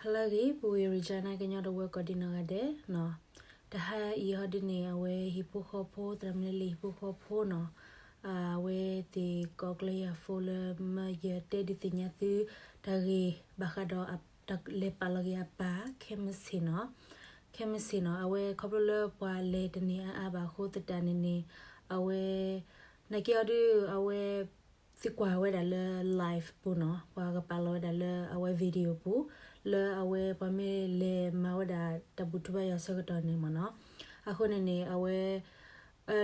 ဟါလၢအဂ့ၤ ပုၢ်ဝဲၢ် Regina ကညီဒီပုၢ်ဝဲၢ်ကိးဒံနီၢ်ဂၤဒဲးနီၤ. တဟါအံၤဟီဒုန့ၣ် အဝဲဟံၣ်ဖိဃီဖိ သရၣ်မုၣ်လ့လံဟံၣ်ဖိဃီဖိနီၤ, အဝဲသ့ၣ်ကိးကျၢၢ်ယၤဖိလၢ မၢယတဲဒုးသ့ၣ်ညါသု တၢ်ဂ့ၢ်ဘၣ်ဃးဒီးတၢ်လဲၤပာ်လီၤက့ၤအပၢ် ခဲမုၢ်ဆ့ၣ်နီၤ, ခဲမုၢ်ဆ့ၣ်နီၤ. အဝဲခီဖျိလၢပှၤလဲၤတန့ၢ်အါအါဘၣ်အဃိသတးန့ၣ်န့ၣ် အဝဲ နာ်က့အီၤဒု အဝဲ သုကွၢ်ဝဲဒၣ်လၢ live ပူၤနီၤ, ပှၤကပာ်လီၤဝဲဒၣ်လၢအဝဲ video ပူၤ လၢအဝဲပှၤမ့ၢ်လဲၤမၤဝဲဒၣ်တၢ်ဘူၣ်ထီၣ်ဘါယွၤအဆၢကတီၢ်န့ၣ်မ့ၢ်နီၤ. အဃိန့ၣ်န့ၣ် အဝဲ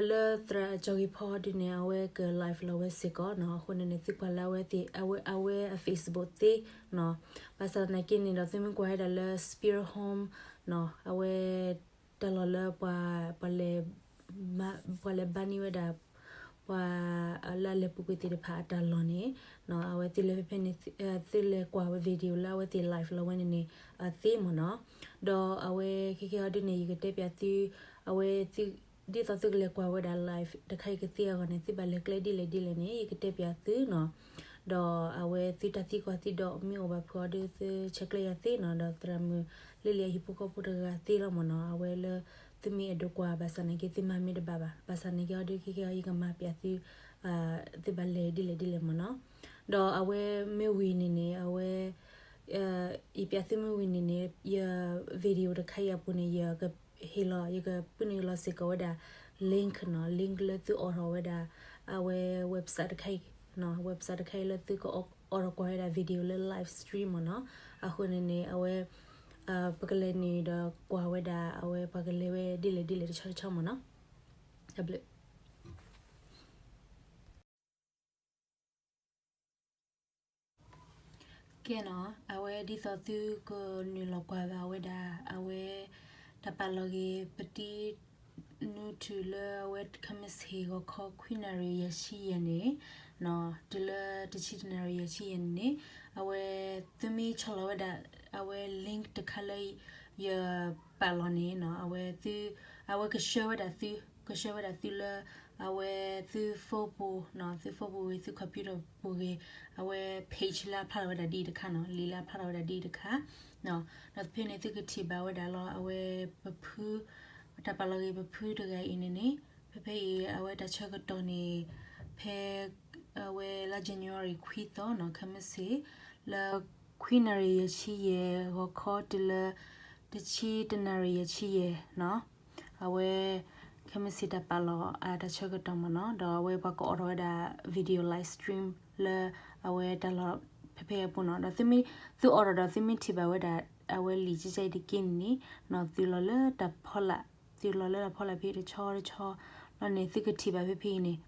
လၢသရၣ်ကၠီၤဂ့ၤဖီဒုန့ၣ် အဝဲက live လီၤဝဲစ့ၢ်ကီးနီၤ. အဃိန့ၣ်န့ၣ် သုကွၢ်လၢအဝဲသ့ၣ် အဝဲ အဝဲအ Facebook သ့နီၤ. ဘၣ်ဆၣ်သနာ်က့န့ၣ်ဒီး သုမ့ၢ်ကွၢ်ဝဲဒၣ်လၢ Spear Home နီၤ, အဝဲ တၢ်လီၢ်လၢပှၤ ပှၤလဲၤ ပှၤလဲၤဘါန့ၢ်ဝဲဒၣ် ပှၤလၢအလဲၤပူၤကွံာ်သ့ၣ်တဖၣ်အတၢ်လီၢ်န့ၣ်နီၤ, အဝဲသုလဲၤဖဲဖဲန့ၣ် သုလဲၤကွၢ်ဝဲ video လၢအဝဲသ့ၣ် live လီၤဝဲန့ၣ်န့ၣ် အသ့မ့ၢ်နီၤ. ဒီးအဝဲခဲကဲအီၤဒုန့ၣ် ယကတဲပၠးသု အဝဲ ဒ်သိးသုကလဲၤကွၢ်ဝဲဒၣ် live တခါအံၤကသ့အဂီၢ်န့ၣ် သုဘၣ်လဲၤကျဲဒ်လဲၣ်ဒ်လဲၣ်န့ၣ် ယကတဲပၠးသုနီၤ. ဒီးအဝဲသုတၢ်သံကွၢ်သံဒိးမ့ၢ်အိၣ်ဘၣ်ဖုးအီၤဒု သုဆဲးကျၢယၤသ့နီၤ, ဒီးသရၣ်မုၣ်လ့လံအဟံၣ်ဖိဃီဖိတဂၤသ့လီၤမ့ၢ်နီၤ. အဝဲလၢသုမ့ၢ်အဲၣ်ဒိးကွၢ်ဘၣ်ဆၣ်သနာ်က့ သုမၤမ့ၢ်တဘၣ်ဘၣ်, ဘၣ်ဆၣ်သနာ်က့အီၤဒု ခဲကဲအီၤ ယကမၤပၠးသု သုဘၣ်လဲၤဒ်လဲၣ်ဒ်လဲၣ်မ့ၢ်နီၤ. ဒီးအဝဲမ့ၢ်ဝံၤန့ၣ်န့ၣ် အဝဲ ယပၠးသုမ့ၢ်ဝံၤန့ၣ်န့ၣ် ယ video တခါအံၤအပူၤန့ၣ် ယကဟ့ၣ်လီၤ ယကပုၢ်နုာ်လီၤစ့ၢ်ကီးဝဲဒၣ် link နီၤ, link လၢသုအိးထီၣ်ဝဲဒၣ် အဝဲ website တခါအံၤနီၤ, website တခါအံၤလၢသုကအိးထီၣ်ကွၢ်ဝဲဒၣ် video လၢ live stream မ့ၢ်နီၤ. အဃိန့ၣ်န့ၣ် အဝဲ ပကလဲၤနုာ်ဒီးကွၢ်ဝဲဒၣ် အဝဲပှၤကလဲၤဝဲဒ်လဲၣ်ဒ်လဲၣ်တဆီတဆီမ့ၢ်နီၤ. တၢ်ဘျုး ကဲနီၤ, အဝဲဒ်သိးသုကနုာ်လီၤကွၢ်ဘၣ်ဝဲဒၣ် အဝဲ တၢ်ပာ်လီၤက့ၤ ပတံနူထူၣ်လၢအဝဲခဲမုၢ်ဆ့ၣ်ဂီၤခီ ခွံနၣ်ရံၣ်ယဲၢ်ဆံယဲၢ်န့ၣ် တုၤလၢတဆံတနၣ်ရံၣ်ယဲၢ်ဆံယဲၢ်န့ၣ်န့ၣ် အဝဲ သုမ့ၢ်ဆီၣ်လီၤဝဲဒၣ် အဝဲ link တခါလၢယပာ်လီၤန့ၣ်နီၤ, အဝဲ အဝဲက share ဝဲဒၣ်သု က share ဝဲဒၣ်သုလၢ အဝဲသု phone ပူၤနီၤ, သု phone ပူၤဂ့ၤ သု computer ပူၤဂ့ၤ, အဝဲ page လၢအဖျါထီၣ်ဝဲဒၣ်ဒ်အံၤတခါနီၤ, လံာ်လၢအဖျါထီၣ်ဝဲဒၣ်ဒ်အံၤတခါ ဒီးဖဲန့ၣ်သုကထံၣ်ဘၣ်ဝဲဒၣ်လီၤ အဝဲပဖု တၢ်ပာ်လီၤဂ့ၤပဖုတဂၤအံၤန့ၣ်န့ၣ် ဖဲဖဲအံၤ အဝဲတၢ်ဆၢကတီၢ်န့ၣ် ဖဲ အဝဲလါ January ခွံသီနီၤ, ခဲမုၢ်ဆ့ၣ် လၢ ခွံနၣ်ရံၣ်ယဲၢ်ဆံယဲၢ် ဂီၤခီတုၤလၢ တဆံတနၣ်ရံၣ်ယဲၢ်ဆံယဲၢ်နီၤ, အဝဲ ခဲမုၢ်ဆ့ၣ်တၢ်ပာ်လီၤအတၢ်ဆၢကတီၢ်မ့ၢ်နီၤ, ဒီးအဝဲပှၤကအိးထီၣ်ဝဲဒၣ် video live stream လၢ အဝဲတၢ်လီၢ်ဖဲဖဲအပူၤနီၤ, ဒီးသုမ့ၢ် သုအိးထီၣ်ဒီး သုမ့ၢ်ထံၣ်ဘၣ်ဝဲဒၣ် အဝဲလံာ်ကကဲအံၤတက့ၢ်န့ၣ်န့ၣ်နီၤ, သုလီၤလၢတၢ်ဖီလာ် သုလီၤလၢတၢ်ဖီလာ်ဖဲတဆီတဆီ လီၤန့ၣ် သုကထံၣ်ဘၣ်ဖဲဖဲအံၤန့ၣ်, ဖဲဖဲအံၤန့ၣ်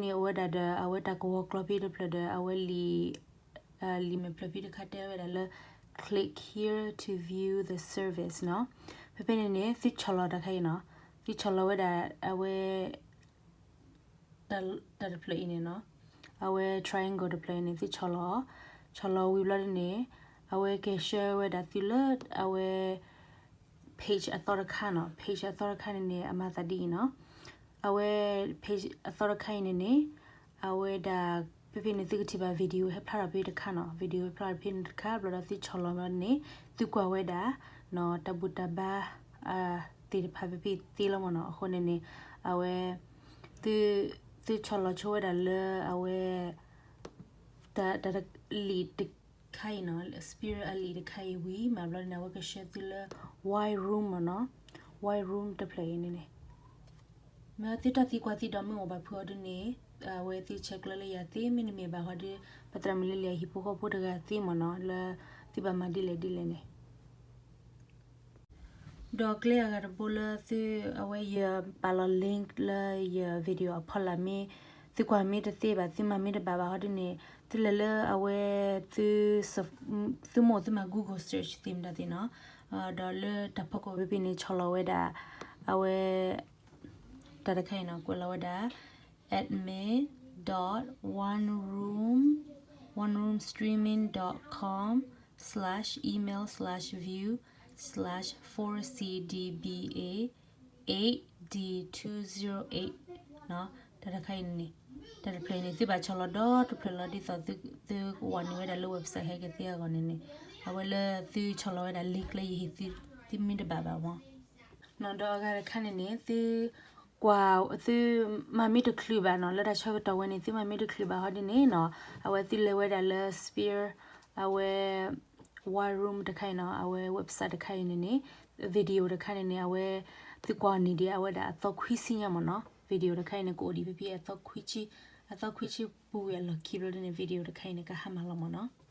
အိၣ်ဝဲဒၣ်ဒီး အဝဲတၢ်ကဝီၤကျီၤဖဲတဖျၢၣ်ဒီး အဝဲလံာ် လံာ်မဲာ်ဖျၢၣ်ဖဲတခါတဲဝဲဒၣ်လၢ click here to view the service နီၤ, ဖဲဖဲန့ၣ်န့ၣ် သုဆီၣ်လီၤတၢ်ခါအံၤနီၤ, သုဆီၣ်လီၤဝဲဒၣ် အဝဲ တၢ်တဖျၢၣ်အံၤန့ၣ်နီၤ, အဝဲ triangle တဖျၢၣ်အံၤန့ၣ် သုဆီၣ်လီၤ, ဆီၣ်လီၤဝံၤဘျီန့ၣ် အဝဲက share ဝဲဒၣ်သုလၢ အဝဲ page အသီတခါနီၤ, page အသီတခါန့ၣ်န့ၣ် အမၤသးဒ်အံၤနီၤ, အဝဲ page အသီတခါအံၤန့ၣ်န့ၣ် အဝဲဒၣ် ဖဲဖဲန့ၣ် သုကထံၣ်ဘၣ် video ဟဲဖျါထီၣ်ဖဲတခါနီၤ, video ဟဲဖျါထီၣ်ဖဲန့ၣ်တခါ ဘျီဒီးသုဆီၣ်လီၤဘျီန့ၣ် သုကွၢ်ဝဲဒၣ် တၢ်ဘူၣ်တၢ်ဘါ သ့ၣ်တဖၣ်ဖဲဖဲသ့လီၤမ့ၢ်နီၤ, အဃိန့ၣ်န့ၣ် အဝဲ သုဆီၣ်လီၤဆိဝဲဒၣ်လၢအဝဲ တၢ် တၢ်လံာ်တခါအံၤနီၤ, Spear အလံာ်တခါအံၤဝံၤ မ့ၢ်ဘျီန့ၣ် အဝဲက share သုလၢ White Room မ့ၢ်နီၤ, White Room တဖျၢၣ်အံၤန့ၣ်န့ၣ် မ့ၢ်သုတၢ်သံကွၢ်သံဒိးမ့ၢ်အိၣ်ဘၣ်ဖုးအီၤဒ်န့ၣ် အဝဲသုဆဲးကျၢလၢယၤသ့ မ့တမ့ၢ်ဘၣ်ဟီဒီး ပသရၣ်မုၣ်လ့လံအဟံၣ်ဖိဃီဖိတဂၤသ့မ့ၢ်နီၤ, လၢသုဘၣ်မၤဒ်လဲၣ်ဒ်လဲၣ်န့ၣ် ဒီးကျဲအဂၤတဘိလၢသု အဝဲယပာ်လီၤ link လၢယ video အဖီလာ်မ့ၢ် သုကွၢ်မ့ၢ်တသ့ဘၣ် သုမၤမ့ၢ်တဘၣ်ဘၣ်ဟီဒ်န့ၣ် သုလဲၤလၢအဝဲ သု သုမိၢ်သုမၤ Google search သ့ၣ်မတၤသ့ၣ်နီၤ, ဒီးလၢတၢ်ဖီခိၣ်ဖဲဖဲန့ၣ် ဆီၣ်လီၤဝဲဒၣ် အဝဲ တၢ်တခါအံၤနီၤ ကွဲးလီၤဝဲဒၣ် admin dot one room one room streaming dot com slash email slash view slash four C D B A eight D two zero eight နီၤ, တၢ်တခါအံၤန့ၣ် တၢ်တဖျၢၣ်အံၤန့ၣ် သုဘၣ်ဆီၣ်လီၤဒီတဖျၢၣ်လီၤ ဒ်သိးသုကဝီၤန့ၢ်ဝဲဒၣ်လၢ website ဟဲကသ့အဂီၢ်န့ၣ်န့ၣ်, အဝဲလၢသုဆီၣ်လီၤဝဲဒၣ် link လၢယဟ့ၣ်သု, သုမ့ၢ်တဘၣ်ဘၣ်မၢ်. နီၢ်ဒီးအဂၤတခါန့ၣ်န့ၣ် သုကွၢ်, သုမၤမ့ၢ်တချုးဘၣ်နီၢ် လၢတၢ်ဆၢကတီၢ်ဝဲန့ၣ် သုမၤမ့ၢ်တချုးဘၣ်ဟီဒ်န့ၣ်နီၢ် အဝဲသုလဲၤဝဲဒၣ်လၢ Sphere အဝဲ War Room တခါအံၤနီၢ် အဝဲ website တခါအံၤန့ၣ်န့ၣ် video တခါန့ၣ်န့ၣ် အဝဲ သုကွၢ်န့ၢ်ဒံးအဝဲဒၣ်အသီခွံဆံညါမၢ်နီၢ်. video တခါအံၤန့ၣ် ကအိၣ်ဒံးဖဲဖဲ အသီခွံဆံပူၤဝံၤအလီၢ်ခံဘျီဒ်န့ၣ် video တခါအံၤန့ၣ် ကဟါမၢ်လီၤမၢ်နီၢ်.